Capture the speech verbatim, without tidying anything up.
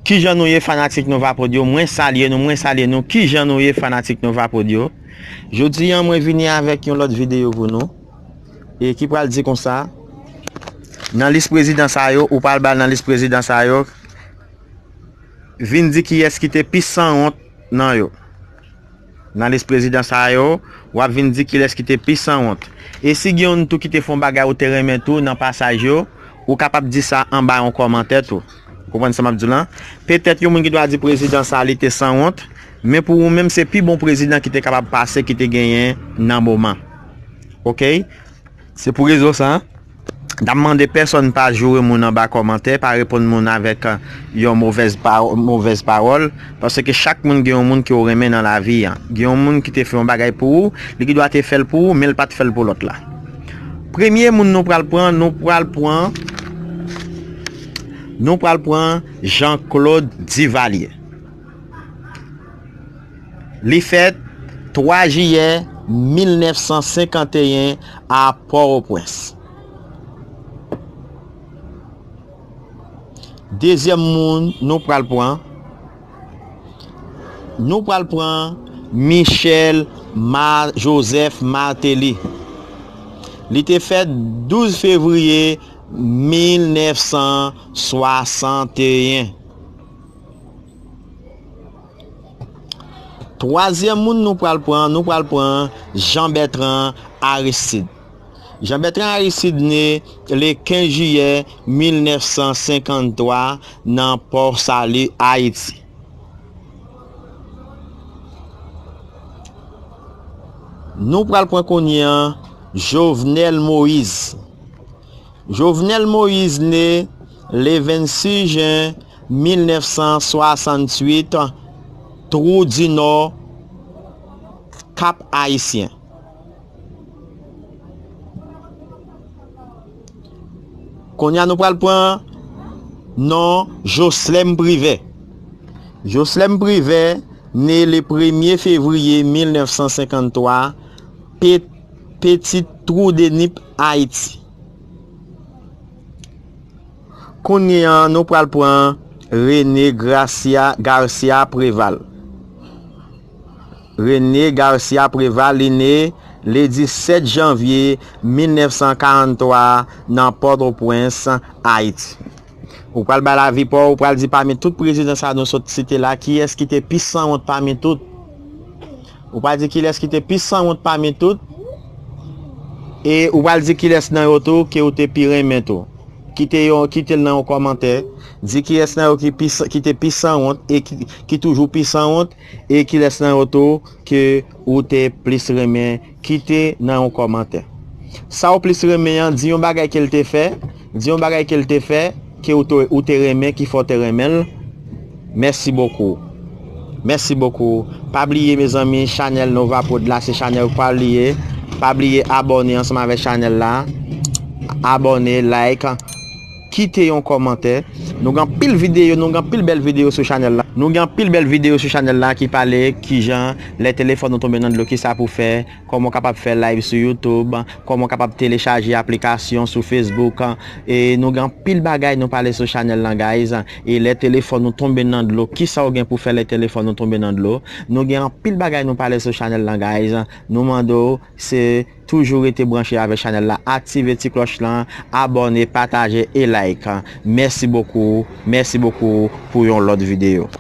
Kijan nou ye, fanatik Nova Prod yo? Mwen salye nou, mwen salye nou. Kijan nou ye, fanatik Nova Prod yo? Jodi a, mwen vini avèk yon lòt videyo pou nou. E ki pral di konsa, nan lis prezidan sa yo, ou pral ba nan lis prezidan sa yo, vin di kiyès ki te pi sanwont nan yo. Nan lis prezidan sa yo, w ap vin di kilès ki te pi sanwont. E si gen youn tou ki te fè yon bagay ou te renmen tou nan pasaj yo, ou kapab di sa anba yon kòmantè tou. Ou konprann sa m ap di w lan? Petèt yon moun gen dwa di prezidan sa li te sanwont, men pou ou menm se pi bon prezidan ki te kapab pase ki te genyen nan moman. Oke? Se pou rezon sa, n ap mande pèsonn pa joure moun anba kòmantè, pa reponn moun avèk, eh, yon movèz pa-, movèz pawòl, paske chak moun gen yon moun ke w renmen nan lavi a. Gen yon moun ki te fè yon bagay pou ou, li gen dwa te fè l pou ou, men l pa t fè l pou lòt la. Premye moun nou pral pran, nou pral pran, nou pral pran Jean Claude Duvalier. Li fèt twa jiyè mil nèf san senkanteyen a Pòtoprens. Dezyèm moun nou pral pran, nou pral pran Michel Ma-, Joseph Martelly. Li te fèt douz fevriye mil nèf san swasanteyen. Twazyèm moun nou pral pran, nou pral pran Jean Bertrand Aristide. Jean Bertrand Aristide ne le kenz jiyè mil nèf san senkanntwa nan Port Salut, Ayiti. Nou pral pran kounye a Jovenel Moïse. Jovenel Moïse ne le vennsis jen mil nèf san swasantuit, Trou di Nò, Kap Ayisyen. Kounye a nou pral pran non Joslem Privè. Joslem Privè ne le premye fevriye mil nèf san senkanntwa, Pe-, Petit Trou de Nip, Ayiti. Kounye a nou pral pran René Gracia, Garcia Préval. René Garcia Préval, li ne le disèt janvye mil nèf san karanntwa nan Pòtoprens, Ayiti. Ou pral bay lavi pa w, ou pral di pami tout prezidan sa nou sot site la, kiyès ki te pi sanwont pami tout? Ou pral di kilès ki te pi sanwont pami tout? E ou pral di kilès nan yo tou ke ou te pi renmen tou? Kite yon, kite l nan yon kòmantè. Di kiyès nan yo ki pi san-, ki te pi sanwont e ki, ki toujou pi sanwont, e kilès nan yo tou ke ou te plis renmen? Kite nan yon kòmantè. Sa w plis renmen an, di yon bagay ke l te fè, di yon bagay ke l te fè, ke ou te, ou te renmen, ki fè w te renmen l. Mèsi bokou. Mèsi bokou. Pa bliye, mezanmi, chanèl Nova Prod la, se chanèl pa w li ye. Pa bliye abòne ansanm avèk chanèl la. Abòne, like, kite yon kòmantè. Nou gen anpil videyo, nou gen anpil bèl videyo sou chanèl la. Nou gen anpil bèl videyo sou chanèl la ki pale kijan lè telefòn ou tonbe nan dlo, kisa pou fè, kòman w kapab fè live sou YouTube, kòman w kapab telechaje aplikasyon sou Facebook. E nou gen anpil bagay nou pale sou chanèl lan, guys. E lè telefòn ou tonbe nan dlo, kisa w gen pou fè lè telefòn ou tonbe nan dlo? Nou gen anpil bagay nou pale sou chanèl lan, guys. Nou mande w, se toujou rete branche avèk chanèl la, aktive ti klòch lan, abòne, pataje e like. Mèsi bokou, mèsi bokou pou yon lòt videyo.